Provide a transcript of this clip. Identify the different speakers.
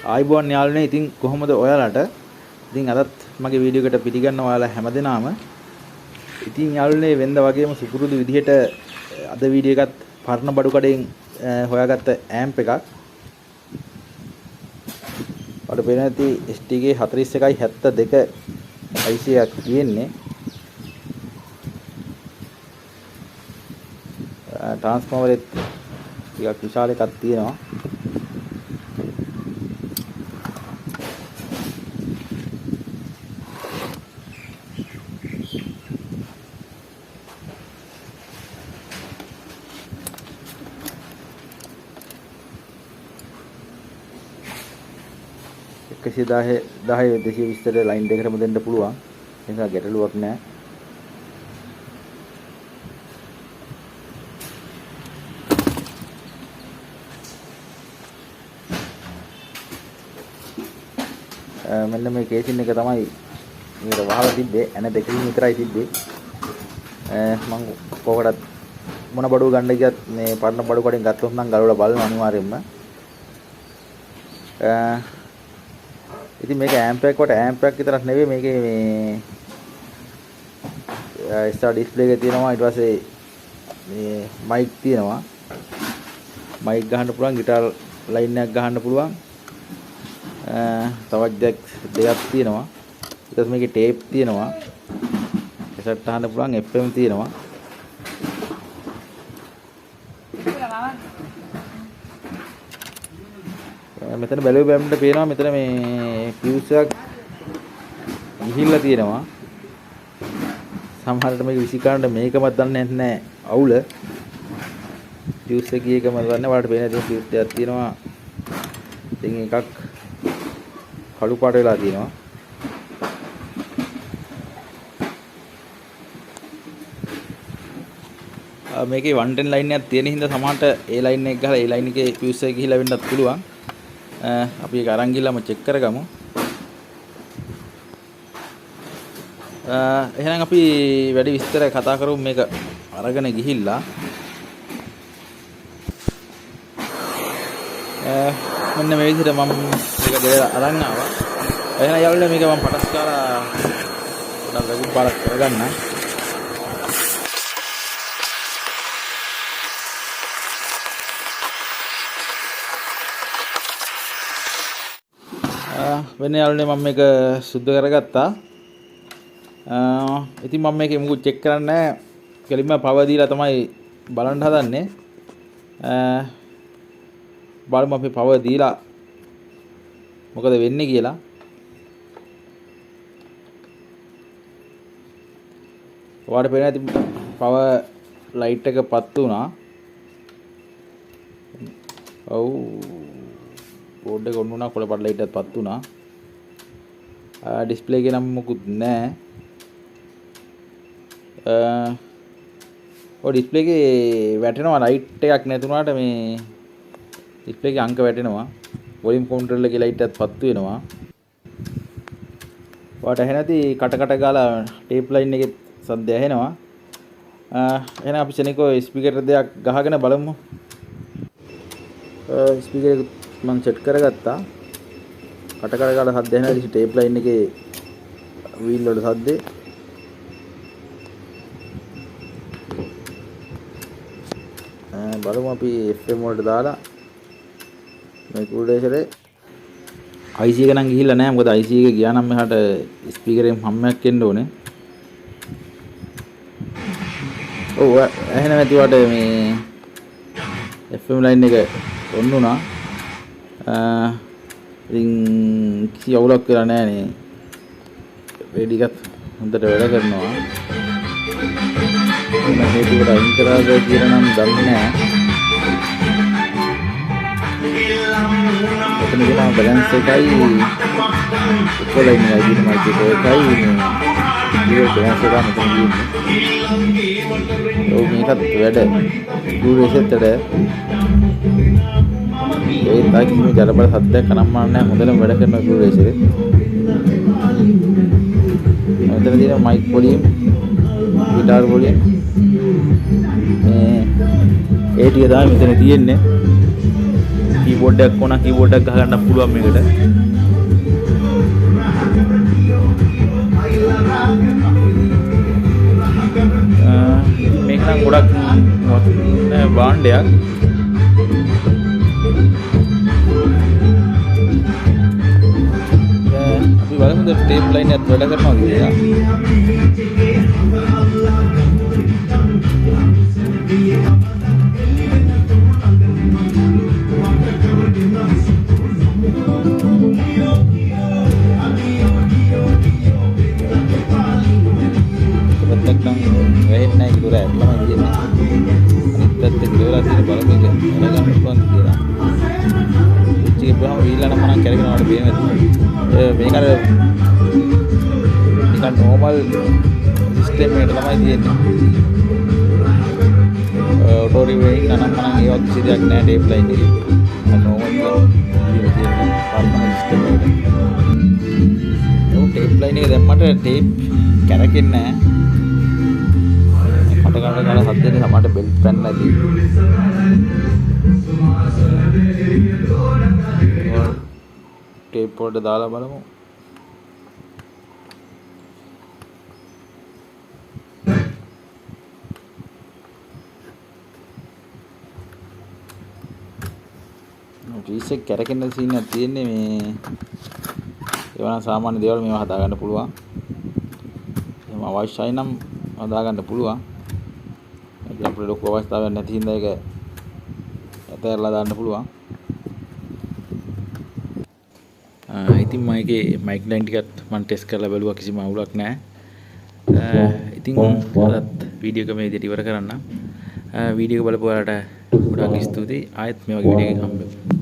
Speaker 1: ආයිබෝන් යාළුවනේ, ඉතින් කොහොමද ඔයාලට? ඉතින් අදත් මගේ වීඩියෝ එකට පිළිගන්න ඔයාලා හැමදෙනාම. ඉතින් යාළුවනේ, වෙනද වගේම සුපුරුදු විදිහට අද වීඩියෝ එකත් පරණ බඩු කඩෙන් හොයාගත්ත ඇම්ප් එකක්. ඔයාලට පේන ඇති STK 4172 IC එකක් තියෙන්නේ. ට්‍රාන්ස්ෆෝමර් එකත් ටිකක් විශාල එකක් තියෙනවා. 110 10 220ට ලයින් දෙකටම දෙන්න පුළුවන්. ඒ නිසා ගැටලුවක් නෑ. මෙන්න මේ කේසින් එක තමයි මේකට වහලා තිබ්බේ. ඇන දෙකකින් විතරයි තිබ්බේ. මං කොහොමදත් මොන බඩුව ගන්න ගියත් මේ පරණ බඩු කඩෙන් ගත්තොත් නම් ගලවලා බලනවා අනිවාර්යෙන්ම. ඉතින් මේක ඇම්ප් එකක් වට ඇම්ප් එකක් විතරක් නෙවෙයි, මේකේ මේ ස්ටාර් ඩිස්ප්ලේ එක තියෙනවා. ඊට පස්සේ මේ මයික් තියෙනවා. මයික් ගහන්න පුළුවන්, ගිටාර් ලයින් එකක් ගහන්න පුළුවන්. තවත් ජැක් දෙකක් තියෙනවා. ඊට පස්සේ මේකේ ටේප් තියෙනවා. කැසට් අහන්න පුළුවන්, FM තියෙනවා. මෙතන බැලුව බැලමට පේනවා මෙතන මේ ෆියුස් එකක් ගිහිල්ලා තියෙනවා. සමහරවිට මේක විසි කරන්න මේකමත් දන්නේ නැහැ අවුල. ෆියුස් එක ගිය එකම දන්නේ නැහැ. ඔයාලට පේන ඉතින් ෆියුස් දෙකක් තියෙනවා. ඉතින් එකක් කළු පාට වෙලා තියෙනවා. මේකේ 110 ලයින් එකක් තියෙන හින්දා සමහරට ඒ ලයින් එක ගහලා ඒ ලයින් එකේ ෆියුස් එක ගිහිල්ලා වෙන්නත් පුළුවන්. අපි ඒක අරන් ගිහලාම චෙක් කරගමු. එහෙනම් අපි වැඩි විස්තර කතා කරමු මේක අරගෙන ගිහිල්ලා. මෙන්න මේ විදිහට මම මේක ගෙදර අරන් ආවා. එහෙනම් යාළුවනේ, මේක මම පටස් කාලා පොඩක් වැගුම් පාරක් කරගන්න. වෙන යාළුවනේ, මම මේක සුද්ධ කරගත්තා. ඉතින් මම මේකේ මුකුත් චෙක් කරන්නේ නැහැ. කෙලින්ම පව දීලා තමයි බලන්න හදන්නේ. බලමු අපි පව දීලා මොකද වෙන්නේ කියලා. ඔයාලට පේනවා ඇති පව ලයිට් එක පත් වුණා. ඔව්, බෝඩ් එක ඔන් වුණා, කොළ පාට ලයිට් එකත් පත් වුණා. ඩිස්ප්ලේ එකේ නම් මොකුත් නෑ. ඔව්, ඩිස්ප්ලේ එකේ වැටෙනවා ලයිට් එකක් නැතුණාට මේ ඩිස්ප්ලේ එකේ අංක වැටෙනවා. වොලියුම් කන්ට්‍රෝල් එකේ ලයිට් එකත් පත්තු වෙනවා. ඔයාලට ඇහෙන ඇති කට කට ගාලා ටේප් ලයින් එකේ සද්ද ඇහෙනවා. එහෙනම් අපි ක්ෂණිකව ස්පීකර් දෙයක් ගහගෙන බලමු. ස්පීකර් එක මං සෙට් කරගත්තා. කට කට ගාලා සද්ද ඇහෙනවා ටේප් ලයින් එකේ වීල් වල සද්දේ. බලමු අපි FM වලට දාලා මේ කූලර් IC එක නම් ගිහිල්ලා නෑ. මොකද IC එක ගියා නම් මෙහාට ස්පීකර් එකෙන් හම්මයක් එන්න ඕනේ. ඔව්, ඇහෙනවා ඇති වට මේ FM line එක ඔන් වුණා. ඉතින් කිසි අවුලක් වෙලා නෑ නේ. රේඩි එකත් හොඳට වැඩ කරනවා. මම මේ ටිකට අයින් කරාද කියලා නම් දන්නේ නෑ. එතන තියෙනවා බැලන්ස් එකයි ඉක්වල් ලයින් එකයි තියෙන මයික් එක එකයි මේ බැලන්ස් එක මෙතන තියෙන්නේ. ඔව්, මේකත් වැඩ. බ්ලූ රේස් එකත් වැඩ. ඒ තා කිසිම ජලබල සද්දයක් අනම්මන නෑ. හොඳටම වැඩ කරන බ්ලූ රේස් එක. මෙතන තියෙන මයික් වොලියුම්, ගිටාර් වොලියුම් මේ ඒ ටික තමයි මෙතන තියෙන්නේ. කීබෝඩ් එකක් ඕන කීබෝඩ් එකක් ගහගන්න පුළුවන් මේකට. මේක නම් ගොඩක් භාණ්ඩයක්. අපි බලමුද ටේප් ලයින් එකත් වැඩ කරනවද කියලා. පැත්තක් නම් වැහෙන්නේ නැහැ ඒක දොර ඇරලාමයි තියෙන්නේ. අනිත් පැත්ත ගිරවලා තියෙන බලමු ඒක වැඩ ගන්න පුළුවන්ද කියලා. ස්විච් එක ගිහම වීල් නම් මනම් කැරකෙනවට පේන ඇති. මේක අර නිකන් නෝමල් සිස්ටම් එකට තමයි තියෙන්නේ. ඔටෝ රිවයින් අනම් මනම් ඒවත් කිසි දෙයක් නෑ ටේප් ලයින් එකේ. නෝමල් විදියට තියෙන්නේ පරණ සිස්ටම් එකට. ඔව් ටේප් ලයින් එක දැම්මට ටේප් කැරකෙන්නේ නෑ. කට කට ගාලා සද්දෙන්නේ සමහරට බෙල්ට් පැනලා ඇති. ටේප් වලට දාලා බලමු. ටීස් එක කැරකෙන සීන් එකක් තියෙන්නේ මේ. ඒවා නම් සාමාන්‍ය දේවල් මේවා හදාගන්න පුළුවන්. එහෙම අවශ්‍යයි නම් හදාගන්න පුළුවන්. ඉතින් අපිට ලොකු අවස්ථාවක් නැති හින්දා ඒක ඇතැරලා දාන්න පුළුවන්. ඉතින් මම ඒකේ මයික් ලයින් ටිකත් මම ටෙස්ට් කරලා බැලුවා කිසිම අවුලක් නැහැ. ඉතින් අදත් වීඩියෝ එක මේ විදිහට ඉවර කරන්නම්. වීඩියෝ එක බලපු ඔයාලට ගොඩාක් ස්තුතියි. ආයෙත් මේ වගේ වීඩියෝ එකකින් හම්බෙමු.